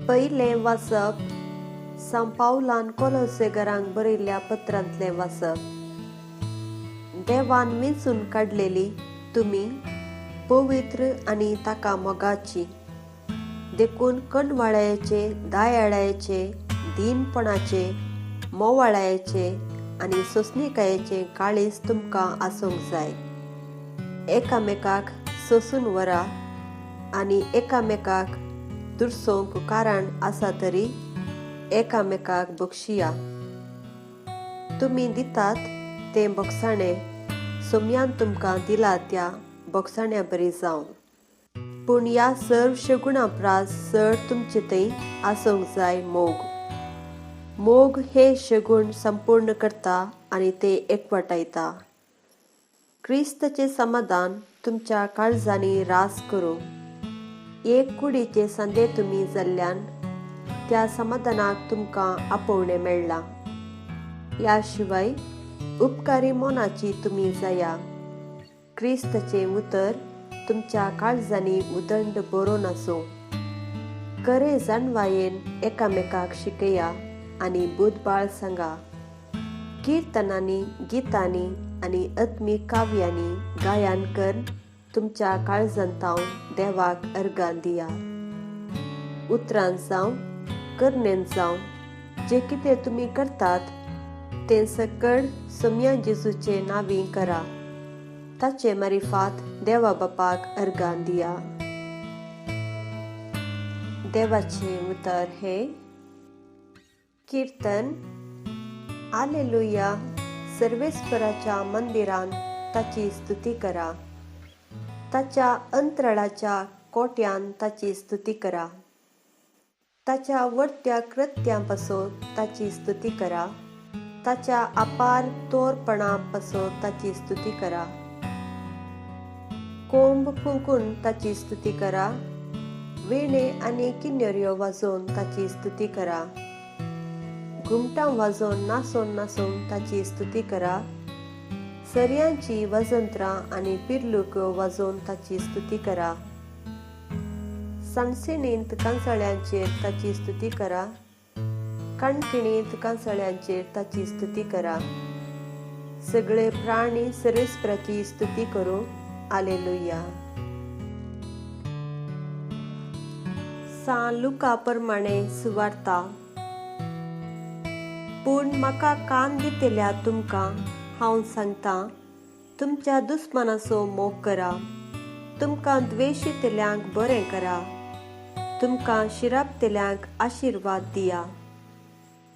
पयलें वाचप सांव पावलान कोलोसेगरांक बरयल्ल्या पत्रांतलें वाचप. देवान वेंचून काडलेली तुमी पवित्र आनी ताका मोगाची, देखून कणवाळ्याचे, दायाळायेचे, दीनपणाचे, मोवाळायेचे आनी सोंसणिकायेचें काळीज तुमकां आसूंक जाय. एकामेकाक सोंसून व्हरा आनी एकामेकाक दुरसोवंक कारण आसा तरी एकामेकाक बक्षिया. तुमी दितात तें बोगसाणें सोम्यान तुमकां दिलां त्या बोगसाण्या बरी जावं. पूण ह्या सर्व शगुणा प्रास चड तुमचे थंय आसूंक जाय मोग. मोग हे शगुण संपूर्ण करता आनी ते एकवटायता. क्रिस्ताचें समाधान तुमच्या काळजांनी रास करूं. एक कुडीचे सांदे तुमी जाल्ल्यान त्या समाधानाक तुमकां आपोवणें मेळ्ळां. ह्या शिवाय उपकारी मनाची तुमी जाया. क्रिस्ताचें उतर तुमच्या काळजांनी उदंड बरोवन आसूं. खरे जाणवायेन एकामेकाक शिकया आनी बुदबाळ सांगा. किर्तनांनी, गितांनी आनी आत्मीक काव्यांनी गायन करून तुमच्या काळजांतावन देवाक अर्गां दिया. उतरान जावं, करणेन जावं, जें कितें तुमी करतात तें सकळ सोम्या जेजूचे नांवी करा. ताचे मारिफात देवा बापाक अर्गां दिया. देवाचें उतर हें. किर्तन. आलेलुया. सर्वेस्पराच्या मंदिरांत ताची स्तुती करा. ताच्या अंतराळाच्या कोट्यान ताची स्तुती करा. ताच्या वडत्या कृत्यां पासून ताची स्तुती करा. ताच्या अपार तोरपणा पासून ताची स्तुती करा. कोंब फुंकून ताची स्तुती करा. वेणे आनी किन्नऱ्यो वाजोवन ताची स्तुती करा. घुमटां वाजोवन नाचोन नाचोन ताची स्तुती करा. सरयांची वजंत्रां आनी पिर्लुक्यो वाजोवन ताची स्तुती करा. सणसणींत कांसाळ्यांचेर ताची स्तुती करा. काणकिणींत कांसाळ्यांचेर ताची स्तुती करा. सगळे प्राणी सर्वेस्पराची स्तुती करूं. आलेलुया. सां लुका प्रमाणे सुवार्ता. पूण म्हाका कान दितल्या तुमकां हांव सांगतां, तुमच्या दुस्मानाचो मोग करा, तुमकां द्वेशितल्यांक बरें करा, तुमकां शिरापतल्यांक आशिर्वाद दिया,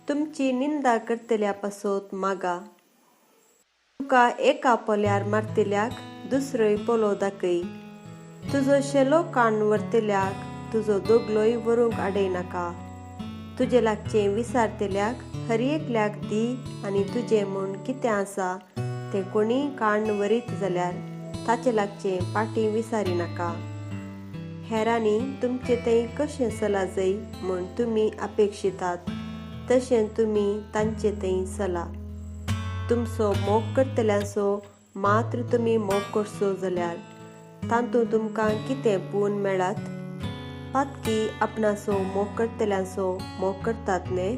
तुमची निंदा करतल्या पासत मागा, तुका एका पोल्यार मारतल्याक दुसरोय पोलो दाखय, तुजो शेलो कान व्हरतल्याक तुजो दोगलोय व्हरूंक आडयनाका, तुजे लागचें विसारतल्याक हर एकल्याक दी आनी तुजें म्हूण कितें आसा तें कोणीय काण व्हरीत जाल्यार ताचे लागचें पाटी विसारिनाका. हेरांनी तुमचें थंय कशें चला जाय म्हूण तुमी अपेक्षितात तशें तुमी तांचे थंय चला. तुमचो मोग करतल्यांचो मात्र तुमी मोग करचो जाल्यार तातूंत तुमकां कितें पूण मेळत? पातकी आपणाचो मोग करतल्यांचो मोग करतात न्हय?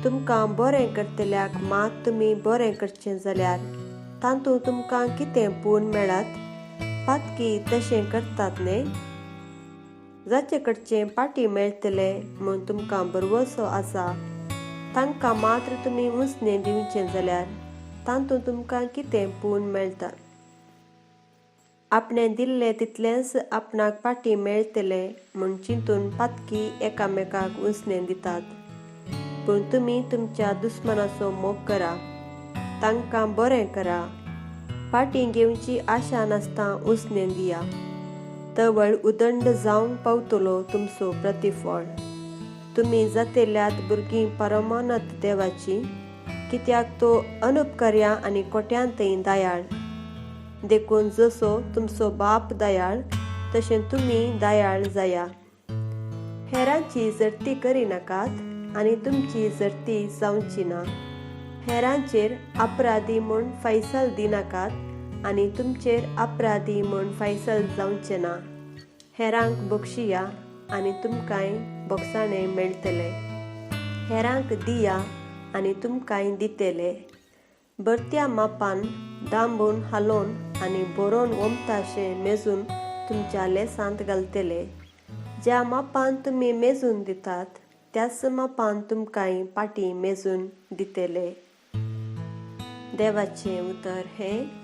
तुमकां बरें करतल्याक मात तुमी बरें करचें जाल्यार तातूंत तुमकां कितें पूण मेळत? पातकी तशें करतात न्हय? जाचे कडचें पाटी मेळटलें म्हूण तुमकां भरवंसो आसा तांकां मात्र तुमी उंचणें दिवचें जाल्यार तातूंत तुमकां कितें पूण मेळटा? आपणें दिल्लें तितलेंच आपणाक पाटी मेळटलें म्हूण चिंतून पातकी एकामेकाक उंचणें दितात. पूण तुमी तुमच्या दुस्मानाचो मोग करा, तांकां बरें करा, पाटी घेवची आशा नासता उंचणें दिया. तवळ उदंड जावंक पावतलो तुमचो प्रतिफळ. तुमी जातेल्यात भुरगीं परमानत देवाची, कित्याक तो अनुपकार्या आनी कोट्यांतय दयाळ. देखून जसो तुमचो बाप दयाळ तशें तुमी दयाळ जाया. हेरांची जडती करिनाकात आनी तुमची जडती जावची ना. हेरांचेर अपराधी म्हूण फैसल दिनाकात आनी तुमचेर अपराधी म्हूण फैसल जावचें ना. हेरांक बक्षिया आनी तुमकांय भोगसाणें मेळटलें. हेरांक दिया आनी तुमकांय दितले. भरत्या मापान दांबून हालोवन आनी बरोवन ओमताशें मेजून तुमच्या लेसांत घालतले. ज्या मापान तुमी मेजून दितात त्याच मापान तुमकांय पाटी मेजून दितले. देवाचें उतर हें.